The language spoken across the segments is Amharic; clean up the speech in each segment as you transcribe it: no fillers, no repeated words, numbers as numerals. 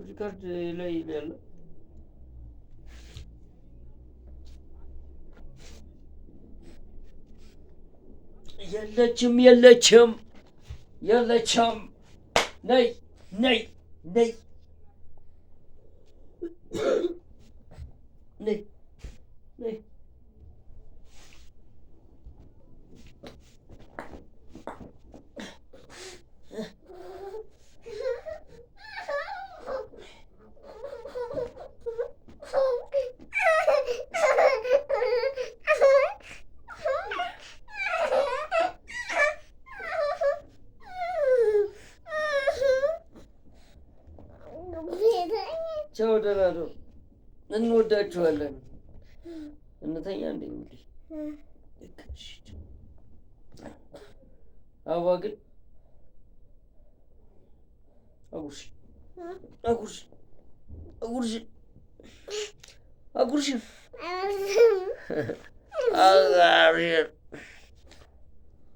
Record ላይ ያለ። የለችም፣ የለችም፣ የለችም። ነይ፣ ነይ፣ ነይ፣ ነይ፣ ነይ። ቻው፣ ደህና ነው። እንወዳችኋለን። እንተኛ እንዴ እንዴ? አበባ ግን አጉርሽ፣ አጉርሽ፣ አጉርሽ፣ አጉርሽ፣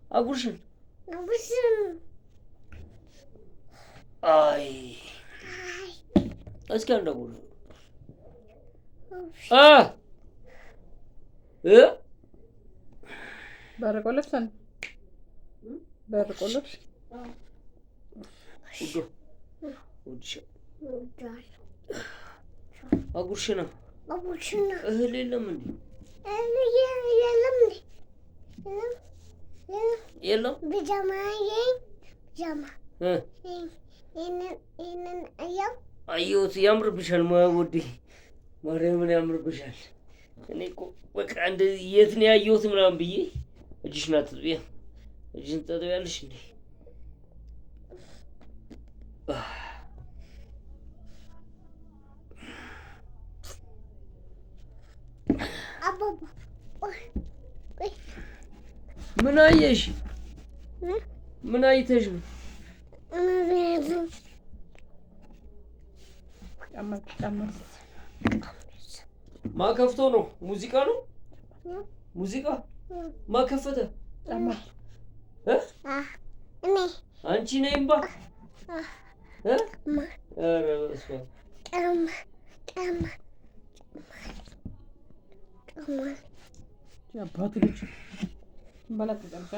አጉርሽ፣ አጉርሽ። አይ፣ እስኪ አንድ አጉርሽ አ እ በር ቆለፍሽ? በር ቆለፍሽ? ውዶ አጉርሽና እህል የለም እንዴ? የለም። የለም። ቢጃማ ይህንን አየው። አየሁት። ያምርብሻል፣ ውዴ፣ ማርያምን ያምርብሻል። እኔ እኮ በቃ እንደዚህ የት ነው ያየሁት ምናምን ብዬ። እጅሽን አትጥቢያ። እጅሽን ትጠጥቢያለሽ እንዴ? አባባ። ምን አየሽ? ምን አይተሽ ነው? ጫማ፣ ጫማ። ማከፍቶ ነው? ሙዚቃ ነው? ሙዚቃ ማከፈተ? ጫማ። እ? እኔ። አንቺ ነይምባ እ? ኧረ በስመ አብ። ጫማ፣ ጫማ፣ ጫማ። አባቱ ልጅ በላት ተጨርሻ።